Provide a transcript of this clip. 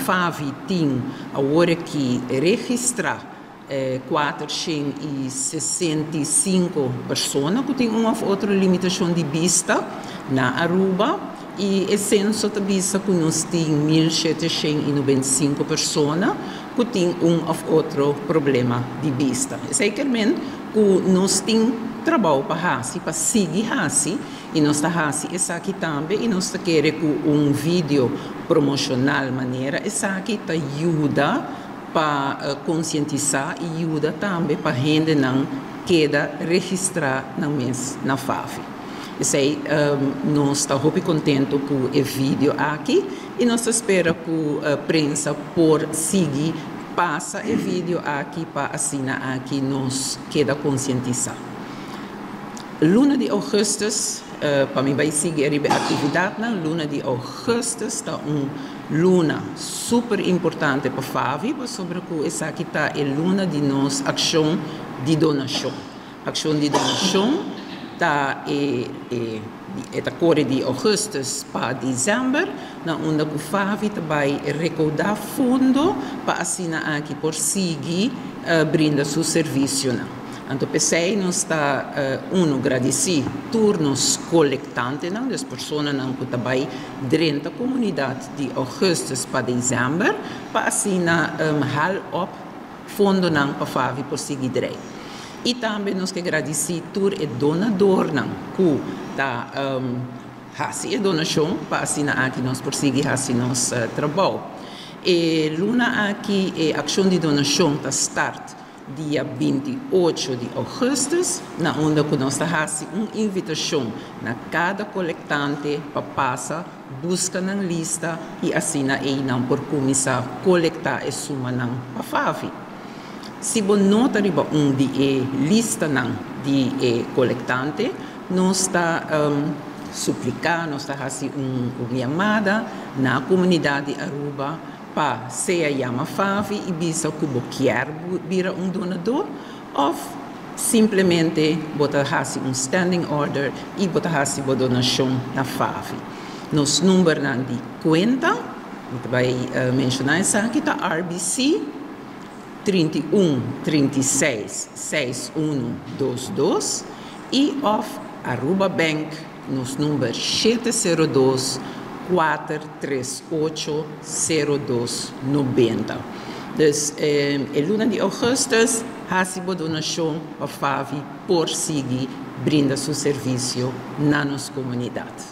FAVI tin awor aki registrá 465 persona ku tin un òf otro limitashon di bista na Aruba i e senso ta bisa ku nos tin 1795 persona ku tin un òf otro problema di bista. Esei kier men ku nos tin trabou pa hasi, pa sigui hasi i nos ta hasi esaki tambe i nos ta kere ku un video promoshonal manera esaki ta yuda pa konsientisá i yuda tambe pa hendenan keda registrá nan mes na FAVI. Esei nos ta hopi kontentu ku e video aki i nos ta spera ku prensa por sigui pasa e video aki pa asina aki nos keda konsientisá. Luna di ougùstùs, pa mi bai sigui ariba e aktividatnan, luna di ougùstùs ta un luna super importante pa FAVI pasobra ku esaki ta e luna di nos akshon di donashon. Akshon di donashon ta e e ta kore di ougùstùs pa desèmber na unda ku FAVI ta bai rekoudá fondo pa asina aki por sigui brinda su servisionan. Anto p'esei nos ta unu gradisí tur nos kolektantenan, dus personanan ku ta bai drenta komunidat di ougùstùs pa desèmber pa asina hal op fondonan pa FAVI por sigui drei. I tambe nos ke gradisí tur e donadornan ku ta hasi e donashon pa asina aki nos por sigui hasi nos trabou. E luna aki e akshon di donashon ta start dia 28 di ougùstùs na unda ku nos ta hasi un invitashon na kada kolektante pa pasa buska nan lista i asina einan por kuminsá kolektá e sumanan pa FAVI. Si bo no ta riba un di e listanan di e kolektante, nos ta supliká, nos ta hasi un yamada na komunidat di Aruba pa sea yama FAVI i bisa ku bo kier bira un donador òf simplemente bo ta hasi un standing order i bo ta hasi bo donashon na FAVI. Nos numbernan di kuenta, mi ta bai menshoná esaki, ta RBC 31 36 61 22 i òf Aruba Bank nos number 702 438 02 90. Dus e luna di ougùstùs hasi bo donashon pa FAVI por sigui brinda su servisio na nos komunidat.